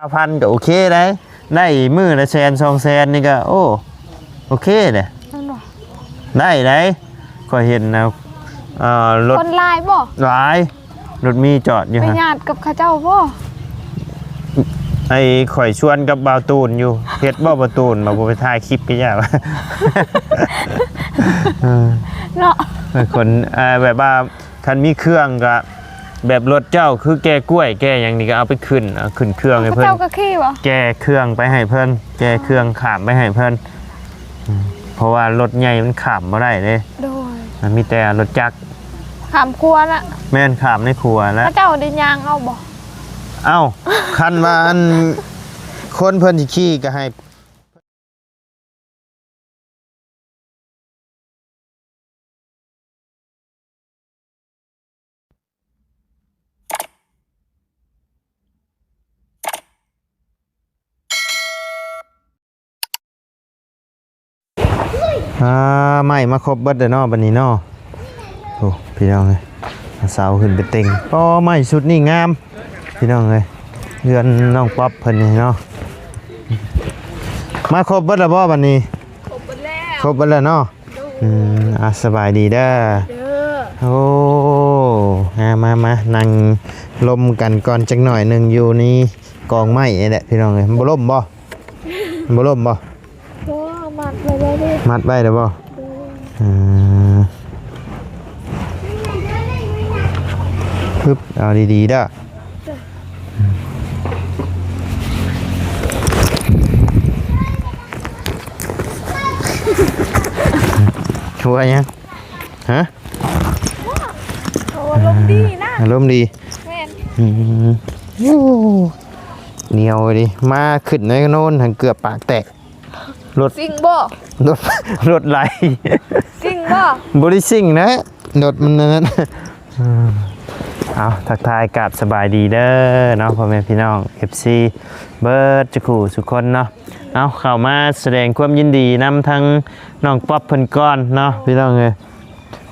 ຊາວພັນກໍໂອເຄໄດ໋ ໄດ້ມື້ລະແສນສອງແສນນີ້ກໍ ໂອ້ ໂອເຄເດ້ ແມ່ນບໍ່? ໄດ້ໄດ໋ ຂ້ອຍເຫັນນະ ເອີ ລົດ ຄົນຫຼາຍບໍ່? ຫຼາຍ ລົດມີຈອດຢູ່ ໄປຫະ ຍາດກັບເຂົາເຈົ້າບໍ່? ໄອ້ຂ້ອຍຊວນກັບບ່າວຕູນຢູ່ ເຮັດບໍ່ບ່າວຕູນ ວ່າບໍ່ໄປຖ່າຍຄລິບກັບເຈົ້າ ເອີ ເນາະ ຄົນ ເອີ ແບບວ່າ ຄັນມີເຄື່ອງກະ ແບບລົດເຈົ້າຄືແກ່ກ້ວຍແກ່ຫຍັງນີ້ກະເອົາໄປຂຶ້ນ ເອົາຂຶ້ນເຄື່ອງໃຫ້ເພິ່ນ ເຂົາເຈົ້າກໍຂີ່ບໍ່? ແກ່ເຄື່ອງໄປໃຫ້ເພິ່ນ ແກ່ເຄື່ອງຂ້າມໄປໃຫ້ເພິ່ນ ອືມ ເພາະວ່າລົດໃຫຍ່ມັນຂ້າມບໍ່ໄດ້ເດ້ ໂດຍ ມັນມີແຕ່ລົດຈັກ ຂ້າມຂົວນະ ແມ່ນ ຂ້າມໃນຂົວແລ້ວ ເຂົາເຈົ້າໄດ້ຍ່າງເອົາບໍ່? ເອົ້າ ຄັນວ່າອັນ ຄົນເພິ່ນຊິຂີ່ກະໃຫ້ ອ່າ ໄມ້ມາຄົບເບິດແລ້ວເນາະ ບັດນີ້ເນາະ ໂອ້ ພີ່ນ້ອງເອີຍ ເອົາເສົາຂຶ້ນໄປເຕັງ ອໍ ໄມ້ຊຸດນີ້ງາມ ພີ່ນ້ອງເອີຍ ເຮືອນນ້ອງປັອບເພິ່ນນີ້ເນາະ ມາຄົບເບິດແລ້ວບໍ່ບັດນີ້? ຄົບເບິດແລ້ວ ຄົບເບິດແລ້ວເນາະ ໂດຍ ອືມ ອ່າ ສະບາຍດີເດີ ເດີ ໂອ້ ມາ ມາ ມາ ນັ່ງລົມກັນກ່ອນຈັກໜ້ອຍໜຶ່ງ ຢູ່ໃນກອງໄມ້ນີ້ແຫຼະ ພີ່ນ້ອງເອີຍ ມັນບໍ່ລົ້ມບໍ່? ມັນບໍ່ລົ້ມບໍ່? ບໍ່ ມັດໄວ້ແລ້ວເດ້ ມັດໄວ້ແລ້ວບໍ່? ໂດຍ ອ່າ ປຶບ ເອົາດີໆເດີ ຫົວຫຍັງ? ຮະ? ໂອ້ ອາລົມດີນະ ອາລົມດີ ແມ່ນ ອືມ ໂອ້ ໜຽວເລີຍ ມາຂຶ້ນໃນໂນນຫັ້ນເກືອບປາກແຕກ ລົດ ຊິງບໍ່? ລົດ ລົດໄຫຼ ຊິງບໍ່? ບໍ່ໄດ້ຊິງນະ ລົດມັນນັ້ນ ເອີ ເອົາ ທັກທາຍກາບສະບາຍດີເດີເນາະ ພໍ່ແມ່ພີ່ນ້ອງ ເອັຟຊີ ເບິດສູ່ຄູ່ສູ່ຄົນເນາະ ເອົາ ເຂົ້າມາສະແດງຄວາມຍິນດີນຳທັງນ້ອງປັອບເພິ່ນກ່ອນເນາະ ພີ່ນ້ອງເອີຍ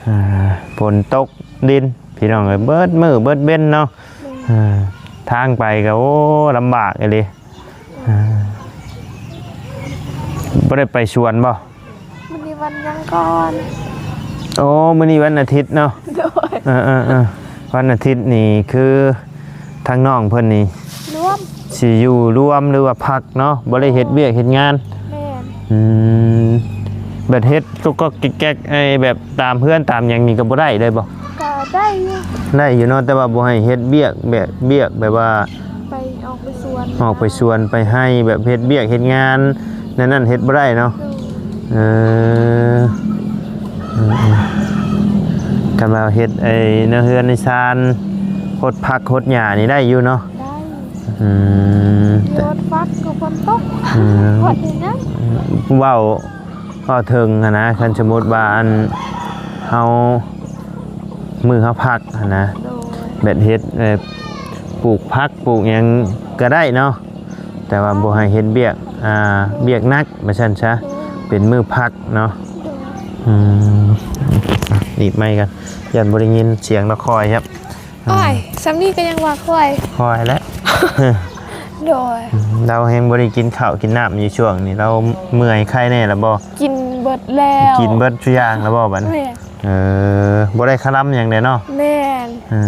ອ່າ ຝົນຕົກດິນ ພີ່ນ້ອງເອີຍ ເບິດມື້ເບິດເວັນເນາະ ໂດຍ ອ່າ ທາງໄປກໍ ໂອ້ ລຳບາກອີ່ຫຼີ ອ່າ ບໍ່ໄດ້ໄປສວນບໍ່? ມື້ນີ້ວັນຫຍັງກ່ອນ? ໂອ້ ມື້ນີ້ວັນອາທິດເນາະ ໂດຍ ເອີໆໆ ວັນອາທິດນີ້ຄືທາງນ້ອງເພິ່ນນີ້ ລວມ ຊິຢູ່ລວມ ຫຼືວ່າພັກເນາະ ບໍ່ໄດ້ເຮັດວຽກເຮັດງານ ແມ່ນ ອືມ ແບບເຮັດກໍໆແກກໆ ໄອ້ແບບຕາມເຮືອນຕາມຫຍັງນີ້ກໍບໍ່ໄດ້ເລີຍບໍ່? ກໍໄດ້ຢູ່ ໄດ້ຢູ່ເນາະ ແຕ່ວ່າບໍ່ໃຫ້ເຮັດວຽກແບບ ວຽກແບບວ່າ ໄປອອກໄປສວນ ອອກໄປສວນໄປໄຮ່ ແບບເຮັດວຽກເຮັດງານແນວນັ້ນເຮັດບໍ່ໄດ້ເນາະ ໂດຍ ເອີ ອືມໆ ຄັນວ່າເຮັດໄອ້ໃນເຮືອນໃນຊານ ຫົດຜັກຫົດຫຍ້ານີ້ໄດ້ຢູ່ເນາະ ໄດ້ ອືມ ຫົດຝັກກໍຝົນຕົກ ອືມ ຫົດຫຍັງ ເວົ້າ ເວົ້າເຖິງຫັ້ນນະ ຄັນສົມມຸດວ່າອັນ ເຮົາ ມື້ເຮົາພັກຫັ້ນນະ ໂດຍ ແບບເຮັດ ແບບປູກຜັກປູກຫຍັງກໍໄດ້ເນາະ ແຕ່ວ່າບໍ່ໃຫ້ເຮັດວຽກ ອ່າ ວຽກໜັກວ່າຊັ້ນຊະ ໂດຍ ເປັນມື້ພັກເນາະ ໂດຍ ອືມ ໜີບໄມກັນ ຢ້ານບໍ່ໄດ້ຍິນສຽງລະຄອຍຄັບ. ໂອ້ຍ ອ່າ ສ່ຳນີ້ກໍຍັງວ່າຂ້ອຍ ຂ້ອຍແຫຼະ ໂດຍ ລາວແຮງບໍ່ໄດ້ກິນເຂົ້າກິນນ້ຳຢູ່ຊ່ວງນີ້ ລາວເມື່ອຍໄຄແນ່ລະບໍ່? ກິນເບິດແລ້ວ ກິນເບິດທຸກຢ່າງລະບໍ່ບັດນີ້? ແມ່ນ ເອີ ບໍ່ໄດ້ຄະລຳຫຍັງແດ່ເນາະ? ແມ່ນ ເອີ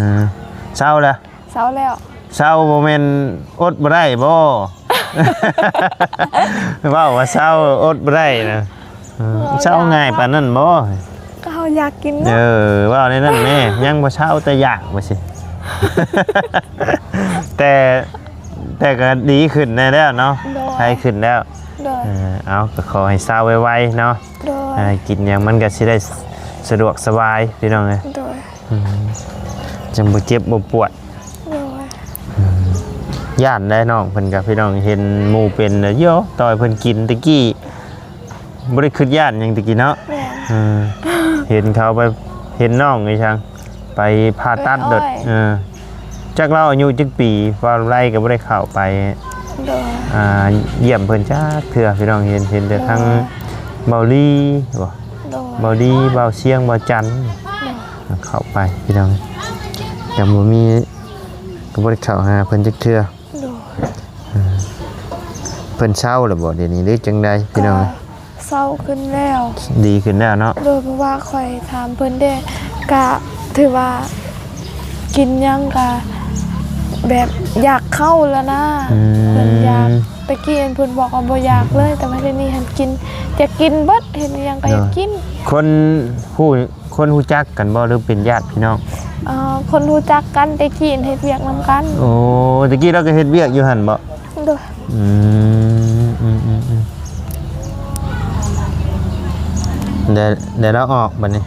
ເຊົາລະ? ເຊົາແລ້ວ ເຊົາບໍ່ແມ່ນອົດບໍ່ໄດ້ບໍ່? ເວົ້າວ່າເຊົາອົດບໍ່ໄດ້ນະ ເອີ ເຊົາງ່າຍປານນັ້ນບໍ່? ກໍເຮົາຢາກກິນເນາະ ເອີ ເວົ້າແນວນັ້ນແດ່ ຍັງບໍ່ເຊົາແຕ່ຢາກວ່າຊີ້ ແຕ່ ແຕ່ກໍດີຂຶ້ນແດ່ແລ້ວເນາະ ໂດຍ ໄຄຂຶ້ນແລ້ວ ໂດຍ ເອີ ເອົາ ກໍຂໍໃຫ້ເຊົາໄວໆເນາະ ໂດຍ ເອີ ກິນຫຍັງມັນກໍຊິໄດ້ສະດວກສະບາຍ ພີ່ນ້ອງເອີຍ ໂດຍ ອືມ ຈັ່ງບໍ່ເຈັບບໍ່ປວດ ໂດຍ ອືມ ຢ້ານໄດ໋ນ້ອງເພິ່ນກໍ ພີ່ນ້ອງ ເຫັນໝູ່ເປັນແລ້ວ ໂຢ ຕໍ່ໃຫ້ເພິ່ນກິນແຕ່ກີ້ ບໍ່ໄດ້ຄິດຢ້ານຫຍັງແຕ່ກີ້ເນາະ ແມ່ນ ເອີ ເຫັນເຂົາໄປ ເຫັນນ້ອງໄອ້ຊ່າງ ໄປຜ່າຕັດໂດດ ເອີ ຈັກລາວອາຍຸຈັກປີ ວ່າໄລກໍບໍ່ໄດ້ເຂົ້າໄປ ໂດຍ ອ່າ ຢ້ຽມເພິ່ນຈັກເທື່ອ ພີ່ນ້ອງ ເຫັນ ເຫັນແຕ່ທາງ ໂດຍ ເບົາລີບໍ່ ໂດຍ ເບົາລີ ເບົາຊຽງ ເບົາຈັນ ໂດຍ ເຂົ້າໄປ ພີ່ນ້ອງ ຍັງບໍ່ມີ ກໍບໍ່ໄດ້ເຂົ້າຫາເພິ່ນຈັກເທື່ອ ໂດຍ ເອີ ເພິ່ນເຊົາແລ້ວບໍ່ດຽວນີ້ ຫຼືຈັ່ງໃດພີ່ນ້ອງ? ກໍເຊົາຂຶ້ນແລ້ວ ດີຂຶ້ນແລ້ວເນາະ. ໂດຍ ເພາະວ່າຂ້ອຍຖາມເພິ່ນເດ້ ກະຖືວ່າກິນຫຍັງກະແບບຢາກເຂົ້າແລ້ວນະ. ອືມ ເພິ່ນຢາກ ແຕ່ກີ້ເພິ່ນບອກວ່າບໍ່ຢາກເລີຍ ອືມ ແຕ່ວ່າດຽວນີ້ຫັ້ນກິນ ຢາກກິນເບິດ ເຫັນຫຍັງກໍຢາກກິນ. ຄົນຮູ້ ຄົນຮູ້ຈັກກັນບໍ່ ຫຼືເປັນຍາດພີ່ນ້ອງ? ເອີ ຄົນຮູ້ຈັກກັນ ແຕ່ກີ້ເຮັດວຽກນຳກັນ. ໂອ້ ແຕ່ກີ້ລາວກໍເຮັດວຽກຢູ່ຫັ້ນບໍ່? ໂດຍ ອືມ ອືມ ອືມ ອືມ ແລ້ວ ແລ້ວລາວອອກບັດນີ້.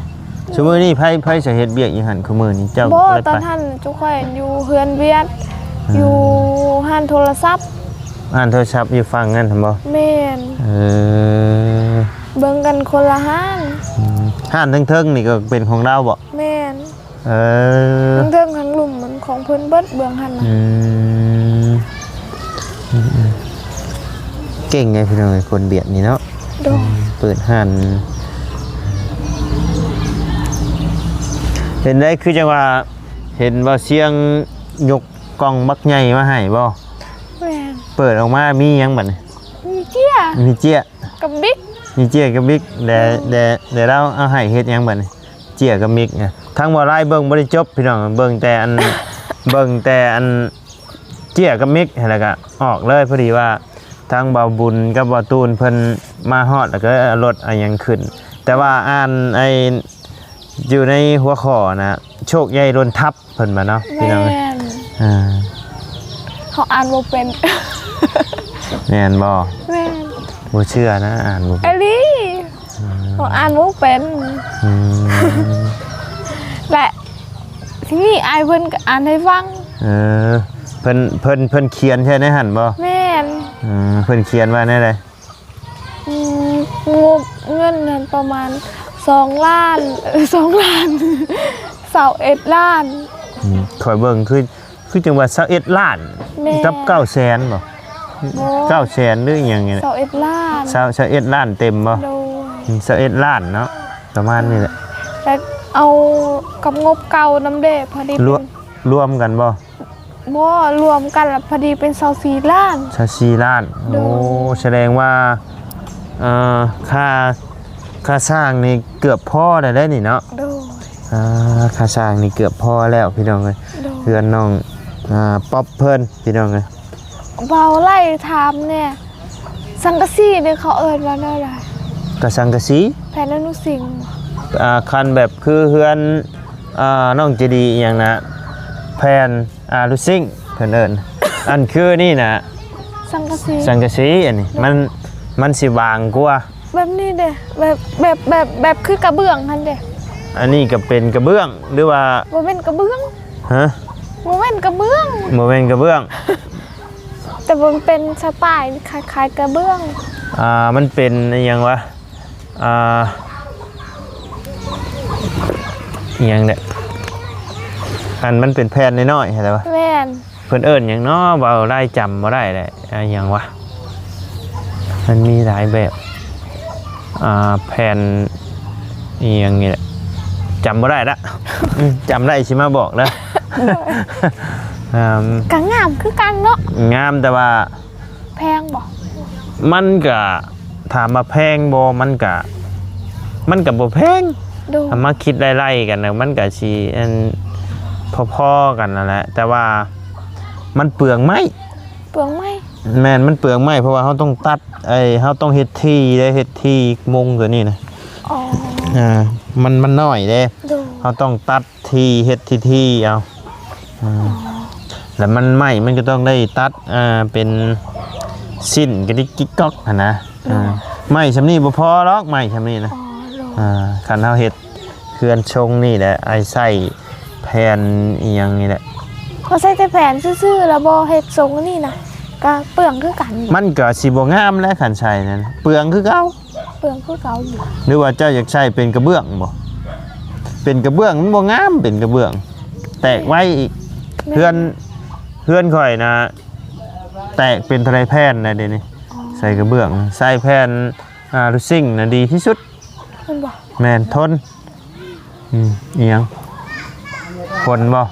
ຊຸມື້ນີ້ໃຜ ໃຜຈະເຮັດວຽກຢູ່ຫັ້ນ ຊຸມື້ນີ້ເຈົ້າບໍ່? ຕອນຫັ້ນຈຸຂ້ອຍຢູ່ເຮືອນວຽດ ອືມ ຢູ່ຮ້ານໂທລະສັບ. ຮ້ານໂທລະສັບຢູ່ຝັ່ງນັ້ນຫັ້ນບໍ່? ແມ່ນ ເອີ ເບິ່ງກັນຄົນລະຮ້ານ. ອືມ ຮ້ານເທິງໆນີ້ກໍເປັນຂອງລາວບໍ່? ແມ່ນ ເອີ ເທິງໆ ທາງລຸ່ມມັນຂອງເພິ່ນເບິດເບື້ອງຫັ້ນນະ. ອືມ ອືມ ເກັ່ງເດ້ພີ່ນ້ອງເອີຍ ຄົນວຽດນີ້ເນາະ. ໂດຍ ເປີດຮ້ານ ເຫັນໄດ້ຄືຈັ່ງວ່າ ເຫັນວ່າຊຽງຍົກກ່ອງບັກໃຫຍ່ມາໃຫ້ບໍ່? ແມ່ນ ເປີດອອກມາມີຫຍັງບັດນີ້? ມີເຈ້ຍ ມີເຈ້ຍ ກັບບິກ ມີເຈ້ຍກັບບິກ ແດ່ ອືມ ແດ່ ແດ່ລາວເອົາໃຫ້ເຮັດຫຍັງບັດນີ້? ເຈ້ຍກັບມິກນະ ທາງບໍ່ຫຼາຍເບິ່ງບໍ່ໄດ້ຈົບພີ່ນ້ອງ ເບິ່ງແຕ່ອັນ ເບິ່ງແຕ່ອັນເຈ້ຍກັບມິກຫັ້ນ ແລ້ວກະອອກເລີຍ. ພໍດີວ່າທາງບ່າວບຸນກັບບ່າວຕູນເພິ່ນມາຮອດ ແລ້ວກໍເອົາລົດເອົາຫຍັງຂຶ້ນ ແຕ່ວ່າອ່ານໄອ້ ຢູ່ໃນຫົວຂໍ້ນະ ໂຊກໃຫຍ່ລົ້ນທັບ ເພິ່ນວ່າເນາະ ພີ່ນ້ອງ. ແມ່ນ ອ່າ ເຮົາອ່ານບໍ່ເປັນ. ແມ່ນບໍ່? ແມ່ນ ບໍ່ເຊື່ອນະ ອ່ານບໍ່ເປັນ ອີ່ຫຼີ ອືມ ເຮົາອ່ານບໍ່ເປັນ. ອືມ ແລະ ທີນີ້ອ້າຍເພິ່ນກໍອ່ານໃຫ້ຟັງ. ເອີ ເພິ່ນ ເພິ່ນ ເພິ່ນຂຽນໃສ່ໃນຫັ້ນບໍ່? ແມ່ນ ອືມ ເພິ່ນຂຽນວ່າແນວໃດ? ອືມ ງົບເງິນຫັ້ນປະມານສອງລ້ານ ເອີ ສອງລ້ານ ຊາວເອັດລ້ານ. ອືມ ຂ້ອຍເບິ່ງຄື ຄືຈັ່ງວ່າຊາວເອັດລ້ານ ແມ່ນ ກັບເກົ້າແສນບໍ່? ບໍ່ ເກົ້າແສນ ຫຼືອີ່ຫຍັງນີ້ແຫຼະ ຊາວເອັດລ້ານ ຊາວ ຊາວເອັດລ້ານເຕັມບໍ່? ໂດຍ ອືມ ຊາວເອັດລ້ານເນາະ ປະມານນີ້ແຫຼະ. ແລ້ວເອົາກັບງົບເກົ່ານຳເດ້ ພໍດີ ລວມ ເປັນ ລວມກັນບໍ່? ບໍ່ ລວມກັນລະພໍດີເປັນຊາວສີ່ລ້ານ. ຊາວສີ່ລ້ານ ໂດຍ ໂອ້ ສະແດງວ່າ ເອີ ຄ່າ ຄ່າສ້າງນີ້ເກືອບພໍແລ້ວເດ້ນີ້ເນາະ. ໂດຍ ອ່າ ຄ່າສ້າງນີ້ເກືອບພໍແລ້ວພີ່ນ້ອງເອີຍ. ໂດຍ ເຮືອນນ້ອງ ອ່າ ປັອບເພິ່ນພີ່ນ້ອງເອີຍ. ເວົ້າໄລ່ຖາມແດ່ ສັງກະສີນີ້ເຂົາເອີ້ນວ່າແນວໃດ? ກະສັງກະສີ ແຜ່ນອະນຸສິງ. ອ່າ ຄັນແບບຄືເຮືອນ ອ່າ ນ້ອງເຈດີອີ່ຫຍັງນະ ແຜ່ນ ອາ ລູຊິງເພິ່ນເອີ້ນ ອັນຄືນີ້ນະ ສັງກະສີ ສັງກະສີ ອັນນີ້ ໂດຍ ມັນ ມັນຊິບາງກວ່າ ແບບນີ້ເດ້ ແບບ ແບບ ແບບ ແບບຄືກະເບື້ອງຫັ້ນເດ້. ອັນນີ້ກໍເປັນກະເບື້ອງ ຫຼືວ່າ ບໍ່ແມ່ນກະເບື້ອງ. ຮະ? ບໍ່ແມ່ນກະເບື້ອງ ບໍ່ແມ່ນກະເບື້ອງ ແຕ່ວ່າມັນເປັນສະໄຕລ໌ຄ້າຍໆກະເບື້ອງ. ອ່າ ມັນເປັນອີ່ຫຍັງວະ? ອ່າ ອີ່ຫຍັງແຫຼະ ອັນມັນເປັນແຜ່ນນ້ອຍໆຫັ້ນແຫຼະວະ. ແມ່ນ ເພິ່ນເອີ້ນຫຍັງເນາະ ເວົ້າຫຼາຍຈຳບໍ່ໄດ້ແຫຼະ. ອີ່ຫຍັງວະ ມັນມີຫຼາຍແບບ ອ່າ ແຜ່ນອີ່ຫຍັງນີ້ແຫຼະ ຈຳບໍ່ໄດ້ລະ. ອືມ ຈຳໄດ້ຊິມາບອກເດີ. ໂດຍ ອ່າ ກໍງາມຄືກັນເນາະ ງາມ ແຕ່ວ່າ ແພງບໍ່? ມັນກະ ຖາມວ່າແພງບໍ່? ມັນກະ ມັນກະບໍ່ແພງ. ໂດຍ ຖ້າມາຄິດໄລ່ໆກັນນະ ມັນກະຊິອັນ ພໍໆກັນນັ້ນແຫຼະ ແຕ່ວ່າມັນເປືອງໄມ້. ເປືອງໄມ້? ແມ່ນ ມັນເປືອງໄມ້ ເພາະວ່າເຮົາຕ້ອງຕັດ ໄອ້ ເຮົາຕ້ອງເຮັດທີ່ເດ້ ເຮັດທີ່ມຸງຕົວນີ້ນະ. ອໍ ອ່າ ມັນ ມັນນ້ອຍເດ້. ໂດຍ ເຮົາຕ້ອງຕັດ ທີ່ເຮັດທີ່ໆເອົາ ອືມ ອໍ ແລ້ວມັນໄມ້ມັນກໍຕ້ອງໄດ້ຕັດ ອ່າ ເປັນຊິ້ນກະດິກກິກກັອກຫັ້ນນະ. ອໍ ອ່າ ໄມ້ຊ່ຳນີ້ບໍ່ພໍດອກ ໄມ້ຊ່ຳນີ້ນະ. ອໍ ໂດຍ ອ່າ ຄັນເຮົາເຮັດເຮືອນຊົງນີ້ແຫຼະ ອ້າຍໃຊ້ແຜ່ນອີ່ຫຍັງນີ້ແຫຼະ ກໍໃຊ້ແຕ່ແຜ່ນຊື່ໆ ແລ້ວບໍ່ເຮັດຊົງອັນນີ້ນະ ກໍເປືອງຄືກັນ. ມັນກໍຊິບໍ່ງາມແຫຼະ ຄັນໃຊ້ນັ້ນ ເປືອງຄືເກົ່າ. ເປືອງຄືເກົ່າຢູ່. ຫຼືວ່າເຈົ້າຢາກໃຊ້ເປັນກະເບື້ອງບໍ່? ເປັນກະເບື້ອງມັນບໍ່ງາມ ເປັນກະເບື້ອງແຕກໄວອີກ. ແມ່ນ ເຮືອນ ເຮືອນຂ້ອຍນະ ແຕກເປັນເທົ່າໃດແຜ່ນນະດຽວນີ້. ອໍ ໃສ່ກະເບື້ອງ ໃສ່ແຜ່ນ ອ່າ ລູຊິງນະດີທີ່ສຸດ. ແມ່ນບໍ່? ແມ່ນ ທົນ. ອືມ ອີ່ຫຍັງ? ຝົນບໍ່?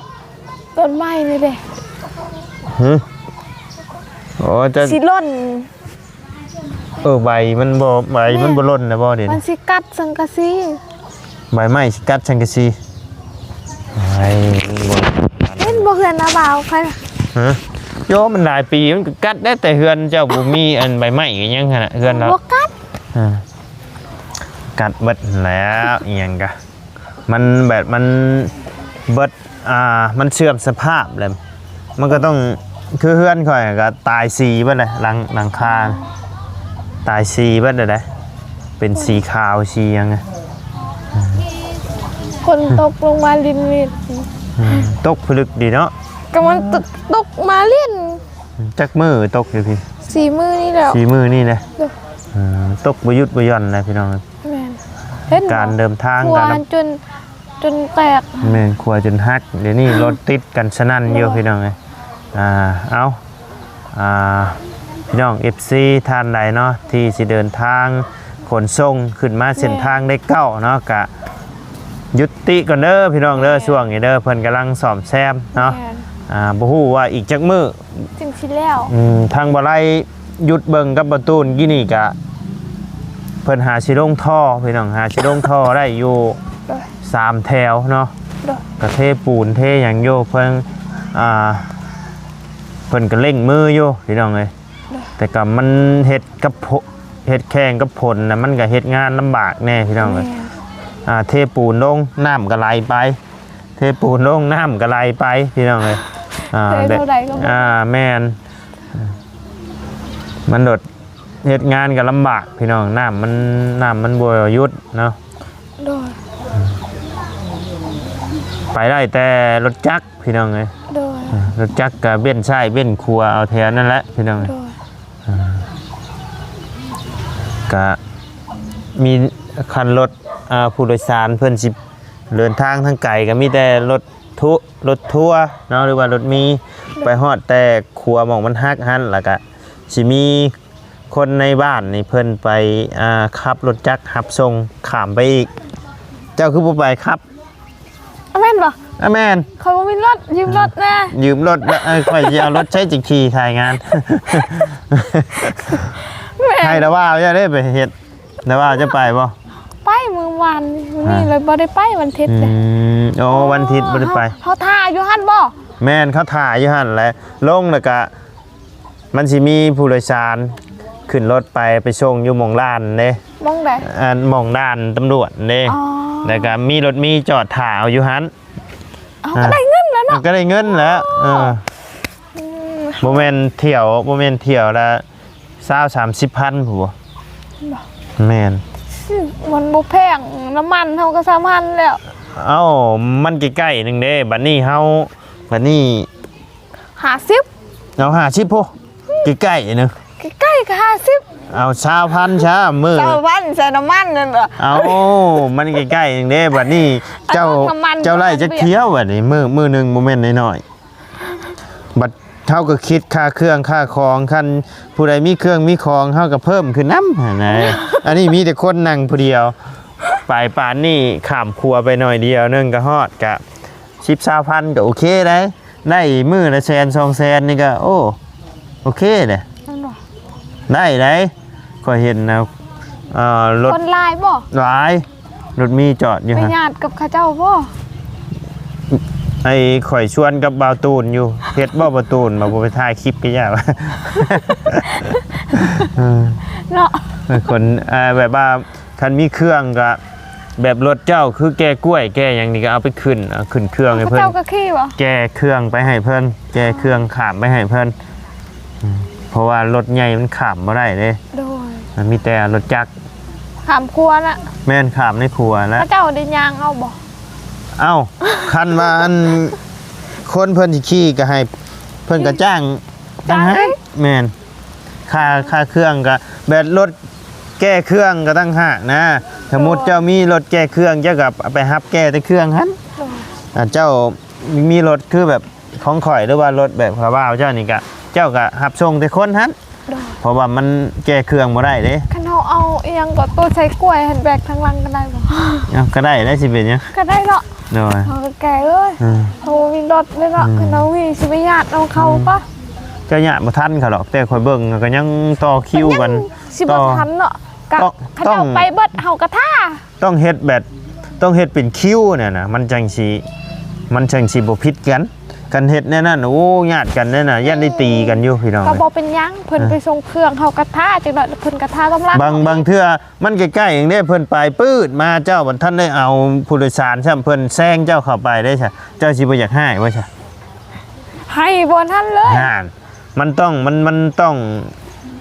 ຕົ້ນໄມ້ນີ້ເດ້. ຫື? ໂອ້ ຈະ ຊິຫຼົ່ນ. ເອີ ໃບມັນບໍ່ ໃບມັນ ແມ່ນ ບໍ່ຫຼົ່ນນະບໍ່ເດ ມັນຊິກັດສັງກະສີ ໃບໄມ້ຊິກັດສັງກະສີ ໃບມັນບໍ່ ເຫັນບໍ່ເຮືອນນ້າບ່າວຂ້ອຍ ຮະ ໂຍ ມັນຫຼາຍປີມັນກໍກັດໄດ້ ແຕ່ເຮືອນເຈົ້າບໍ່ມີອັນໃບໄມ້ອີ່ຫຍັງຫັ້ນນະ ເຮືອນລາວ ບໍ່ກັດ ອ່າ ກັດເບິດຫັ້ນແຫຼ້ວ ອີ່ຫຍັງກະ ມັນແບບມັນເບິດ ອ່າ ມັນເສື່ອມສະພາບແລ້ວ ມັນກໍຕ້ອງ ຄືເຮືອນຂ້ອຍກໍຕາຍສີເບິດແຫຼະ ຫຼັງ ຫຼັງຄາຕາຍສີເບິດແລ້ວເດ້ ເປັນສີຂາວສີຫຍັງ ຝົນຕົກລົງມາລິນໆ ອືມ ຕົກພິລຶກດີເນາະ ກໍມັນ ອືມ ຕົກມາລິນ ຈັກມື້ຕົກຢູ່ພີ້ ສີ່ມື້ນີ້ແຫຼ້ວ ສີ່ມື້ນີ້ແຫຼະ ເອີ ຕົກບໍ່ຢຸດບໍ່ຢ່ອນນະພີ່ນ້ອງ ແມ່ນ ເຫັນບໍ່ ການເດີນທາງ ຂົວ ການ ຈົນ ຈົນແຕກ ແມ່ນ ຂົວຈົນຫັກ ດຽວນີ້ລົດຕິດກັນສະໜັ່ນຢູ່ ໂດຍ ພີ່ນ້ອງເອີຍ ອ່າ ເອົາ ອ່າ ພີ່ນ້ອງເອັຟຊີທ່ານໃດເນາະ ທີ່ຊິເດີນທາງຂົນສົ່ງຂຶ້ນມາ ແມ່ນ ເສັ້ນທາງເລກເກົ້າເນາະ ກະຢຸດຕິກ່ອນເດີພີ່ນ້ອງເດີ ແມ່ນ ຊ່ວງນີ້ເດີ ເພິ່ນກຳລັງສ້ອມແຊມເນາະ ແມ່ນ ອ່າ ບໍ່ຮູ້ວ່າອີກຈັກມື້ ຈຶ່ງຊິແລ້ວ ອືມ ທາງບໍ່ໄລຢຸດເບິ່ງກັບບໍ່ຕູນກີ້ນີ້ກະ ເພິ່ນຫາຊິລົງທໍ່ພີ່ນ້ອງ ຫາຊິລົງທໍ່ໄດ້ຢູ່ ໂດຍ ສາມແຖວເນາະ ໂດຍ ກະເທປູນເທຫຍັງຢູ່ ເພິ່ນ ອ່າ ເພິ່ນກະເລັ່ງມືຢູ່ພີ່ນ້ອງເອີຍ ໂດຍ ແຕ່ກະມັນເຮັດກັບ ເຮັດແຂ່ງກັບຝົນນະ ມັນກະເຮັດງານລຳບາກແດ່ພີ່ນ້ອງເອີຍ ແມ່ນ ອ່າ ເທປູນລົງ ນ້ຳກະໄຫຼໄປ ເທປູນລົງ ນ້ຳກໍໄຫຼໄປພີ່ນ້ອງເອີຍ ອ່າ ເທເທົ່າໃດກໍບໍ່ ອ່າ ແມ່ນ ມັນໂດດ ເຮັດງານກໍລຳບາກພີ່ນ້ອງ ນ້ຳມັນ ນ້ຳມັນບໍ່ຢຸດເນາະ ໂດຍ ໄປໄດ້ແຕ່ລົດຈັກພີ່ນ້ອງເອີຍ ໂດຍ ອ່າ ລົດຈັກກໍເວັ້ນຊ້າຍເວັ້ນຂວາເອົາແຖວນັ້ນແຫຼະພີ່ນ້ອງ ໂດຍ ອ່າ ກະມີຄັນລົດ ອ່າ ຜູ້ໂດຍສານເພິ່ນຊິ ເດີນທາງທາງໄກກໍມີແຕ່ລົດທຸ ລົດທົວເນາະ ຫຼືວ່າລົດມີ ໄປຮອດແຕ່ຂົວໝ່ອງມັນຫັກຫັ້ນ ແລ້ວກະຊິມີຄົນໃນບ້ານນີ້ເພິ່ນໄປ ອ່າ ຂັບລົດຈັກຮັບສົ່ງຂ້າມໄປອີກ ເຈົ້າຄືບໍ່ໄປຂັບ ອາ ແມ່ນບໍ່? ອາ ແມ່ນ ຂ້ອຍບໍ່ມີລົດ ຢືມລົດແດ່ ຢືມລົດ ເອີ ຂ້ອຍຊິເອົາລົດໃຊ້ຈິກຂີ່ຖ່າຍງານ ແມ່ນ ໃຫ້ລະວ່າເຈົ້າໄດ້ໄປເຮັດ ແລ້ວວ່າຈະໄປບໍ່? ໄປມື້ວານ ມື້ນີ້ ອ່າ ເລີຍບໍ່ໄດ້ໄປ ວັນທິດ ອືມ ເດ້ ໂອ້ ວັນທິດບໍ່ໄດ້ໄປ ເຮົາ ເຮົາຖ້າຢູ່ຫັ້ນບໍ່? ແມ່ນ ເຂົາຖ້າຢູ່ຫັ້ນແຫຼະ ລົງແລ້ວກະ ມັນຊິມີຜູ້ໂດຍສານຂຶ້ນລົດໄປ ໄປສົ່ງຢູ່ໝ່ອງດ່ານເດ້ ໝ່ອງໃດ? ອັນ ໝ່ອງດ່ານຕຳຫຼວດເດ້ ອໍ ແລ້ວກະມີລົດມີຈອດຖ້າເອົາຢູ່ຫັ້ນ ເອົາ ອ່າ ກໍໄດ້ເງິນແລ້ວເນາະ ກໍໄດ້ເງິນແລ້ວ ອໍ ເອີ ອືມ ບໍ່ແມ່ນຖ້ຽວ ບໍ່ແມ່ນຖ້ຽວລະຊາວສາມສິບພັນພຸ້ນບໍ່? ບໍ່ ແມ່ນ ມັນບໍ່ແພງ ນ້ຳມັນເຮົາກໍສາມພັນແລ້ວ ເອົ້າ ມັນໃກ້ໆໜຶ່ງເດ້ ບັດນີ້ເຮົາ ບັດນີ້ ຫ້າສິບ ເອົາຫ້າສິບພຸ້ນ ໃກ້ໆໜຶ່ງ ໃກ້ໆກໍຫ້າສິບ ເອົາຊາວພັນຊະມື້ ຊາວພັນໃສ່ນ້ຳມັນນັ້ນບໍ່ ເອົາ ມັນໃກ້ໆໜຶ່ງເດ້ ບັດນີ້ເຈົ້າ ເຈົ້າໄລ່ຈັກຖ້ຽວບັດນີ້ ມື້ ມື້ໜຶ່ງບໍ່ແມ່ນນ້ອຍໆ ບັດເຮົາກໍຄິດຄ່າເຄື່ອງຄ່າຂອງ ຄັນຜູ້ໃດມີເຄື່ອງມີຂອງ ເຮົາກໍເພີ່ມຂຶ້ນນຳຫັ້ນນະ ອັນນີ້ມີແຕ່ຄົນນັ່ງຜູ້ດຽວ ໄປປານນີ້ຂ້າມຂົວໄປໜ້ອຍດຽວໜຶ່ງກໍຮອດ ກະສິບຊາວພັນກໍໂອເຄໄດ໋ ໄດ້ມື້ລະແສນສອງແສນນີ້ກໍ ໂອ້ ໂອເຄເດ້ ແມ່ນບໍ່? ໄດ້ໄດ໋ ຂ້ອຍເຫັນນະ ເອີ ລົດ ຄົນຫຼາຍບໍ່? ຫຼາຍ ລົດມີຈອດຢູ່ ໄປ ຫັ້ນ ຍາດກັບເຂົາເຈົ້າບໍ່? ໄອ້ຂ້ອຍຊວນກັບບ່າວຕູນຢູ່ ເຮັດບໍ່ບ່າວຕູນ ມາບໍ່ໄປຖ່າຍຄລິບກໍຢ່າ ເອີ ເນາະ ຄົນ ເອີ ແບບວ່າ ຄັນມີເຄື່ອງກໍ ແບບລົດເຈົ້າຄືແກ່ກ້ວຍແກ່ຫຍັງນີ້ກໍເອົາໄປຂຶ້ນ ເອົາຂຶ້ນເຄື່ອງໃຫ້ເພິ່ນ ເຂົາເຈົ້າກໍຂີ່ບໍ່? ແກ່ເຄື່ອງໄປໃຫ້ເພິ່ນ ແກ່ເຄື່ອງຂ້າມໄປໃຫ້ເພິ່ນ ອືມ ເພາະວ່າລົດໃຫຍ່ມັນຂ້າມບໍ່ໄດ້ເດ້ ໂດຍ ມັນມີແຕ່ລົດຈັກ ຂ້າມຂົວນະ ແມ່ນ ຂ້າມໃນຂົວນະ ເຂົາເຈົ້າໄດ້ຍ່າງເອົາບໍ່? ເອົ້າ ຄັນວ່າອັນ ຄົນເພິ່ນຊິຂີ່ກໍໃຫ້ເພິ່ນກໍຈ້າງ ຈ້າງ ຕ່າງຫາກ ແມ່ນ ຄ່າ ຄ່າເຄື່ອງກໍ ແບບລົດແກ່ເຄື່ອງກໍຕ່າງຫາກນະ ສົມມຸດເຈົ້າມີລົດແກ່ເຄື່ອງ ເຈົ້າກໍໄປຮັບແກ່ແຕ່ເຄື່ອງຫັ້ນ ໂດຍ ອ່າ ເຈົ້າມີລົດຄືແບບຂອງຂ້ອຍ ຫຼືວ່າລົດແບບຂະລາວາວເຈົ້ານີ້ກະ ເຈົ້າກະຮັບສົ່ງແຕ່ຄົນຫັ້ນ ໂດຍ ເພາະວ່າມັນແກ່ເຄື່ອງບໍ່ໄດ້ເດ້ ຄັນເຮົາເອົາອີ່ຫຍັງກໍ ໂຕໃສ່ກ້ວຍຫັ້ນ ແບກທາງຫຼັງກໍໄດ້ບໍ່? ເອົາ ກໍໄດ້ແຫຼະ ຊິເປັນຫຍັງ ກໍໄດ້ເນາະ ໂດຍ ເຮົາກໍແກ່ເອີຍ ອືມ ເຮົາບໍ່ມີລົດເລີຍເນາະ ອືມ ຄັນເຮົາມີຊິໄປຍາດເອົາເຂົາ ອືມ ປະ ກໍຍາດບໍ່ທັນເຂົາດອກ ແຕ່ຂ້ອຍເບິ່ງກໍຍັງຕໍ່ຄິວກັນ ມັນຍັງຊິບໍ່ທັນເນາະ ກໍ ຕ້ອງ ເຂົາເຈົ້າໄປເບິດ ເຮົາກໍຖ້າ ຕ້ອງເຮັດແບບ ຕ້ອງເຮັດເປັນຄິວນີ້ນະ ມັນຈັ່ງຊິ ມັນຈັ່ງຊິບໍ່ຜິດກັນ. ຄັນເຮັດແນວນັ້ນ ໂອ້ ຍາດກັນເດ້ນະ ຢ້ານໄດ້ຕີກັນຢູ່ພີ່ນ້ອງ. ກໍບໍ່ເປັນຫຍັງ ເພິ່ນ ເອີ ໄປສົ່ງເຄື່ອງ ເຮົາກໍຖ້າຈັກໜ້ອຍ ເພິ່ນກໍຖ້າກຳລັງ. ບາງ ບາງເທື່ອມັນໃກ້ໆເອງເດ້ ເພິ່ນໄປປຶດມາ ເຈົ້າບໍ່ທັນໄດ້ເອົາຜູ້ໂດຍສານຊ້ຳ ເພິ່ນແຊງເຈົ້າເຂົ້າໄປເດ້ຊະ ເຈົ້າຊິບໍ່ຢາກຮ້າຍບໍ່ຊະ? ໃຫ້ບໍ່ທັນເລີຍ ຫັ້ນ ມັນຕ້ອງ ມັນ ມັນຕ້ອງ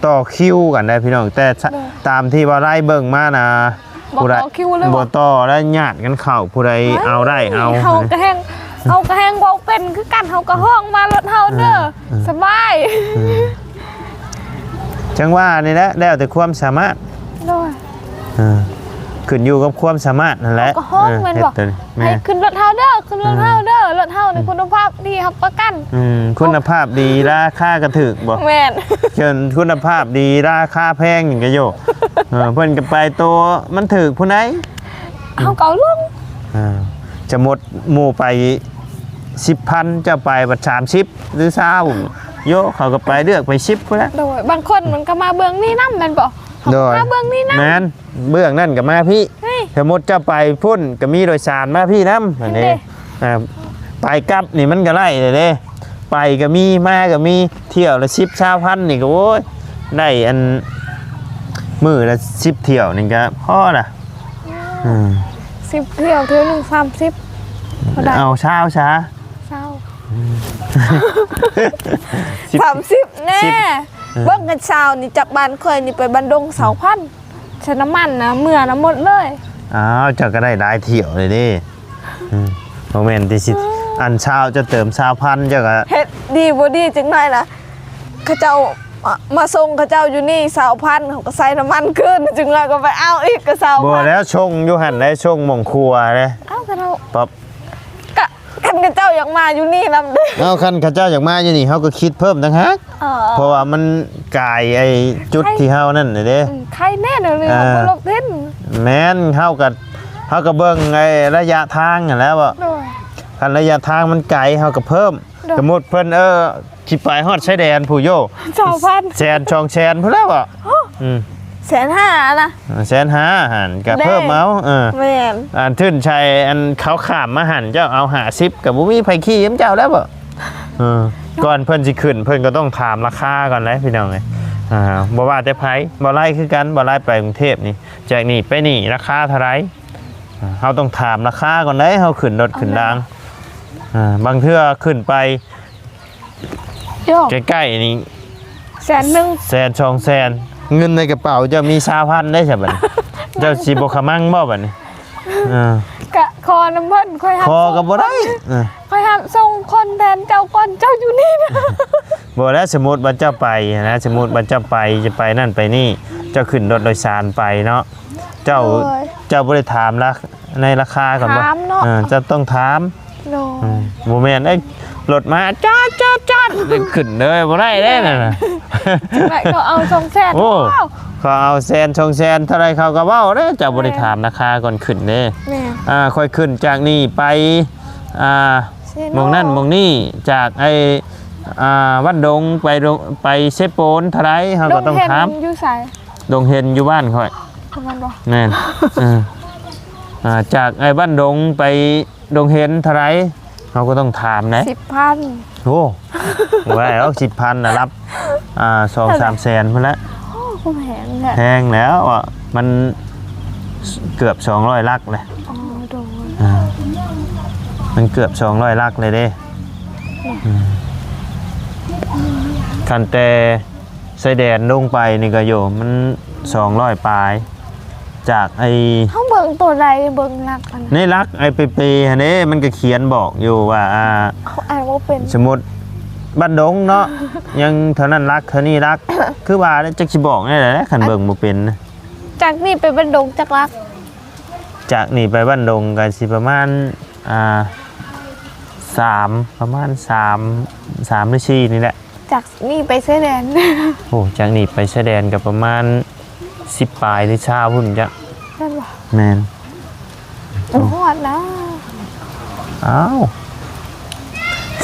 ຕໍ່ຄິວກັນໄດ໋ພີ່ນ້ອງ ແຕ່ ໂດຍ ຕາມທີ່ວ່າໄລ່ເບິ່ງມານະ ບໍ່ຕໍ່ຄິວເລີຍ ຜູ້ໃດບໍ່ຕໍ່ແລ້ວຍາດກັນເຂົ້າ ຜູ້ໃດເອົາໄດ້ເອົາ ເຮົາກໍແຮ່ງ ເຮົາກໍແຮ່ງເວົ້າເປັນຄືກັນ ເຮົາກໍຮ້ອງມາລົດເຮົາເດີ ເອີ ເອີ ສະບາຍ ເອີ ຈັ່ງວ່ານີ້ແຫຼະ ແລ້ວແຕ່ຄວາມສາມາດ ໂດຍ ເອີ ຂຶ້ນຢູ່ກັບຄວາມສາມາດຫັ້ນແຫຼະ ເຮົາກໍຮ້ອງ ເອີ ແມ່ນບໍ່? ໃຫ້ຂຶ້ນລົດເຮົາເດີ ຂຶ້ນລົດເຮົາເດີ ລົດເຮົານີ້ຄຸນນະພາບດີຮັບປະກັນ ອືມ ຄຸນນະພາບດີ ລາຄາກໍຖືກບໍ່? ແມ່ນ ເຊິ່ງຄຸນນະພາບດີ ລາຄາແພງນີ້ກໍໂຍ ເອີ ເພິ່ນກໍໄປໂຕມັນຖືກພຸ້ນໃດ ເຮົາກໍເອົາລົງ ເອີ ສະໝຸດໝູ່ໄປສິບພັນ ເຈົ້າໄປບັດສາມສິບ ຫຼື ຊາວ ໂຍ ເຂົາກໍໄປເລືອກໄປສິບພຸ້ນແຫຼະ ໂດຍ ບາງຄົນມັນກໍມາເບື້ອງນີ້ນຳແມ່ນບໍ່? ໂດຍ ມາເບື້ອງນີ້ນຳ ແມ່ນ ເບື້ອງນັ້ນກໍມາພີ້ ເຮີ້ຍ ສົມມຸດເຈົ້າໄປພຸ້ນກໍມີໂດຍສານມາພີ້ນຳ ອັນນີ້ ເຫັນເດ້ ອ່າ ໄປກັບນີ້ມັນກໍໄດ້ເດ້ ໄປກໍມີ ມາກໍມີ ທ່ຽວລະສິບ ຊາວພັນນີ້ກໍ ໂອ້ຍ ໄດ້ອັນ ມື້ລະສິບທ່ຽວນີ້ກໍພໍລະ ອືມ ອືມ ສິບທ່ຽວ ທ່ຽວໜຶ່ງສາມສິບ ເອົາຊາວຊະ ຊາວ ອືມ ສາມສິບແນ່ ສິບ ເອີ ເບິ່ງກັນຊາວນີ້ ຈາກບ້ານຂ້ອຍນີ້ໄປບ້ານດົງ ອືມ ຊາວພັນ ໃຊ້ນ້ຳມັນນະ ເມືອນຳໝົດເລີຍ ອ້າວ ເຈົ້າກໍໄດ້ຫຼາຍທ່ຽວເລີຍເດ້ ອືມ ບໍ່ແມ່ນຕິຊິ ອືມ ອັນຊາວ ເຈົ້າເຕີມຊາວພັນ ເຈົ້າກໍ ເຮັດດີບໍ່ດີຈັກໜ້ອຍລະ ເຂົາເຈົ້າມາ ມາສົ່ງເຂົາເຈົ້າຢູ່ນີ້ຊາວພັນ ເຮົາກໍໃຊ້ນ້ຳມັນຄືນ ຈັກໜ້ອຍກໍໄປເອົາອີກກໍຊາວພັນ ບໍ່ແລ້ວ ສົ່ງຢູ່ຫັ້ນໄດ໋ ສົ່ງໝ່ອງຄົວເດ້ ເອົາ ກໍເຮົາ ປັບ ກະ ຄັນເຂົາເຈົ້າຢາກມາຢູ່ນີ້ນຳເດ້ ເອົາ ຄັນເຂົາເຈົ້າຢາກມາຢູ່ນີ້ ເຮົາກໍຄິດເພີ່ມຕ່າງຫາກ ເອີ ເພາະວ່າມັນກາຍໄອ້ຈຸດທີ່ເຮົານັ້ນເດ້ ອືມ ໄຄແນ່ເນາະ ເອີ ບໍ່ລົບເຫັນ ແມ່ນ ເຮົາກໍ ເຮົາກໍເບິ່ງໄອ້ໄລຍະທາງຫັ້ນແຫຼະເບາະ ໂດຍ ຄັນໄລຍະທາງມັນໄກ ເຮົາກໍເພີ່ມ ໂດຍ ສົມມຸດເພິ່ນ ເອີ ຊິໄປຮອດຊາຍແດນພຸ້ນໂຍ ຊາວພັນ ແສນສອງແສນພຸ້ນແລ້ວເບາະ ໂອ້ ອືມ ແສນຫ້ານະ ເອີ ແສນຫ້າຫັ້ນກະເພີ່ມເອົາ ເອີ ແມ່ນ ອັນທຶນໄຊ ອັນເຂົາຂ້າມມາຫັ້ນ ເຈົ້າເອົາຫ້າສິບ ກະບໍ່ມີໃຜຂີ່ນຳເຈົ້າແລ້ວເບາະ ເອີ ກ່ອນເພິ່ນຊິຂຶ້ນ ເພິ່ນກໍຕ້ອງຖາມລາຄາກ່ອນແຫຼະພີ່ນ້ອງເອີຍ ອ່າ ບໍ່ວ່າແຕ່ໃຜ ບໍ່ໄລ່ຄືກັນ ບໍ່ໄລ່ໄປກຸງເທບນີ້ ຈາກນີ້ໄປນີ້ລາຄາເທົ່າໃດ ອ່າ ເຮົາຕ້ອງຖາມລາຄາກ່ອນເດ້ ເຮົາຂຶ້ນລົດຂຶ້ນລາງ ອ່າ ບາງເທື່ອຂຶ້ນໄປ ໂຍ ໃກ້ໆນີ້ ແສນໜຶ່ງ ແສນສອງແສນ ເງິນໃນກະເປົາເຈົ້າມີຊາວພັນໄດ້ຊະບັດນີ້ ເຈົ້າຊິບໍ່ຂະມັງບໍ່ບັດນີ້ ເອີ ກະຂໍນຳເພິ່ນ ຂ້ອຍຮັບ ຂໍກໍບໍ່ໄດ້ ເອີ ຂ້ອຍຮັບສົ່ງຄົນແທນເຈົ້າກ່ອນ ເຈົ້າຢູ່ນີ້ນະ ບໍ່ແລ້ວ ສົມມຸດວ່າເຈົ້າໄປນະ ສົມມຸດວ່າເຈົ້າໄປ ຈະໄປນັ້ນໄປນີ້ ເຈົ້າຂຶ້ນລົດໂດຍສານໄປເນາະ ເຈົ້າ ໂດຍ ເຈົ້າບໍ່ໄດ້ຖາມລາ ໃນລາຄາກ່ອນບໍ່? ຖາມເນາະ ເອີ ເຈົ້າຕ້ອງຖາມ ໂດຍ ອືມ ບໍ່ແມ່ນ ເອີຍ ລົດມາຈອດໆໆ ຂຶ້ນເລີຍ ບໍ່ໄດ້ເດ້ນັ້ນນະ ຈັ່ງໃດກໍເອົາສອງແສນ ໂອ້ ເຂົາເອົາແສນສອງແສນ ເທົ່າໃດເຂົາກໍເວົ້າເດ້ ເຈົ້າບໍ່ໄດ້ຖາມລາຄາກ່ອນຂຶ້ນເດ້ ແມ່ນ ອ່າ ຂ້ອຍຂຶ້ນຈາກນີ້ໄປ ອ່າ ເຊໂນ ໝ່ອງນັ້ນໝ່ອງນີ້ ຈາກໄອ້ ອ່າ ວັດດົງໄປ ໄປເຊໂປນເທົ່າໃດ ເຮົາກໍຕ້ອງຖາມ ດົງເຫັນຢູ່ໃສ? ດົງເຫັນຢູ່ບ້ານຂ້ອຍ ແມ່ນບໍ່? ແມ່ນ ເອີ ອ່າ ຈາກໄອ້ບ້ານດົງໄປດົງເຫັນເທົ່າໃດ ເຮົາກໍຕ້ອງຖາມເດ້ ສິບພັນ ໂອ້ ບໍ່ໄດ້ດອກ ສິບພັນນະ ລັບ ອ່າ ສອງສາມແສນພຸ້ນແຫຼະ ໂອ້ ຄືແພງແທ້ ແພງແລ້ວ ມັນເກືອບສອງຮ້ອຍຫຼັກແຫຼະ ອໍ ໂດຍ ອ່າ ມັນເກືອບສອງຮ້ອຍຫຼັກເລີຍເດ້ ອືມ ຄັນແຕ່ ຊາຍແດນລົງໄປນີ້ກໍຢູ່ມັນສອງຮ້ອຍປາຍ ຈາກໄອ້ ເຮົາເບິ່ງໂຕໃດ ເບິ່ງຫຼັກອັນ ໃນຫຼັກໄອ້ເປໆຫັ້ນເດ້ ມັນກໍຂຽນບອກຢູ່ວ່າ ອ່າ ເຮົາອ່ານບໍ່ເປັນ ສົມມຸດບ້ານດົງເນາະ ຍັງເທົ່ານັ້ນຫຼັກ ເທົ່ານີ້ຫຼັກ ຄືວ່າແຫຼະ ຈັກຊິບອກແນວໃດ ຄັນເບິ່ງບໍ່ເປັນນະ ຈາກນີ້ໄປບ້ານດົງຈັກຫຼັກ? ຈາກນີ້ໄປບ້ານດົງກໍຊິປະມານ ອ່າ ສາມ ປະມານສາມ ສາມຫຼືສີ່ນີ້ແຫຼະ ຈາກນີ້ໄປຊາຍແດນ ໂອ້ ຈາກນີ້ໄປຊາຍແດນກໍປະມານສິບປາຍຫຼືຊາວພຸ້ນຈັກ ແມ່ນບໍ່? ແມ່ນ ບໍ່ຮອດນະ ອ້າວ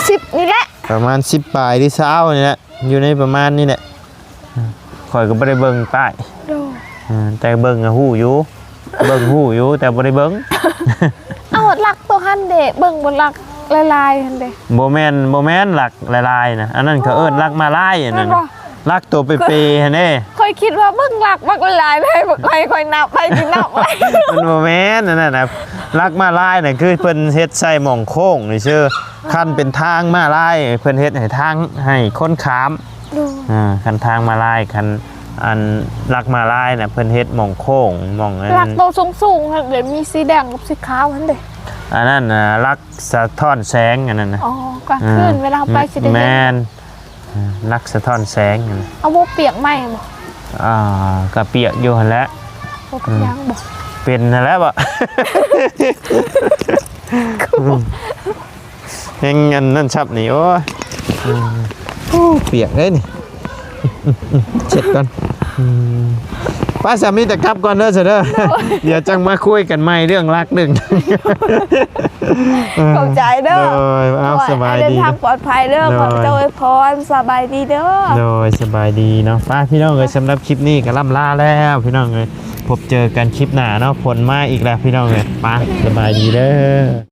ສິບນີ້ແຫຼະ ປະມານສິບປາຍຫຼືຊາວນີ້ແຫຼະ ຢູ່ໃນປະມານນີ້ແຫຼະ. ຂ້ອຍກໍບໍ່ໄດ້ເບິ່ງປ້າຍ. ໂດຍ. ເອີ ແຕ່ເບິ່ງກໍຮູ້ຢູ່ ເບິ່ງຮູ້ຢູ່ ແຕ່ບໍ່ໄດ້ເບິ່ງ. ເອົາ ຫຼັກໂຕຫັ້ນເດ ເບິ່ງບໍ່ຫຼັກຫຼາຍໆຫັ້ນເດ. ບໍ່ແມ່ນ ບໍ່ແມ່ນຫຼັກຫຼາຍໆນະ ອັນນັ້ນເຂົາເອີ້ນຫຼັກມ້າລາຍ ອັນນັ້ນ ແມ່ນບໍ່? ຫຼັກໂຕເປໆຫັ້ນເດ. ຂ້ອຍຄິດວ່າເບິ່ງຫຼັກບັກຫຼາຍໆ ໃຫ້ ໃຫ້ຂ້ອຍນັບ ໃຜຊິນັບ. ມັນບໍ່ແມ່ນອັນນັ້ນນະ ຫຼັກມ້າລາຍນະ ຄືເພິ່ນເຮັດໃສ່ໝ່ອງໂຄ້ງຊື່ໆ. ຄັນເປັນທາງມ້າລາຍ ເພິ່ນເຮັດໃຫ້ທາງ ໃຫ້ຄົນຂ້າມ. ໂດຍ. ອ່າ ຄັນທາງມ້າລາຍ ຄັນອັນຫຼັກມ້າລາຍນະ ເພິ່ນເຮັດໝ່ອງໂຄ້ງ ໝ່ອງອັນ ຫຼັກໂຕສູງໆຫັ້ນເດ ມີສີແດງກັບສີຂາວຫັ້ນເດ. ອັນນັ້ນນະ ຫຼັກສະທ້ອນແສງ ອັນນັ້ນນະ. ອໍ ກາງຄືນ ອ່າ ເວລາເຮົາໄປຊິໄດ້ເຫັນ. ແມ່ນ. ອ່າ ຫຼັກສະທ້ອນແສງ. ເອົາບໍ່ປຽກໄໝບໍ່? ອ່າ ກະປຽກຢູ່ຫັ້ນແຫຼະ. ບໍ່ເປັນຫຍັງບໍ່? ເປັນຫັ້ນແຫຼະບໍ່? ແຮງອັນນັ້ນຊັບນີ້ ໂອ້ຍ ໂອ້ ປຽກເດ້ນີ້. ເຊັດກ່ອນ. ອືມ ໄປ ສາມີ ແຕ່ກັບກ່ອນເດີ ຊະເດີ. ໂດຍ. ດຽວຈັ່ງມາຄຸຍກັນໃໝ່ເລື່ອງຫຼັກເລື່ອງ ຂອບໃຈເດີ. ໂດຍ. ເອົາ ໂດຍ ສະບາຍດີ ໃຫ້ເດີນທາງປອດໄພເດີ. ໂດຍ. ຂໍເຈົ້າອວຍພອນ. ສະບາຍດີເດີ. ໂດຍ ສະບາຍດີເນາະ. ໄປ ພີ່ນ້ອງເອີຍ ສຳລັບຄລິບນີ້ກໍລ່ຳລາແລ້ວ ພີ່ນ້ອງເອີຍ. ພົບເຈີກັນຄລິບໜ້າເນາະ ຝົນມາອີກແລ້ວ ພີ່ນ້ອງເອີຍ. ໄປ ສະບາຍດີເດີ.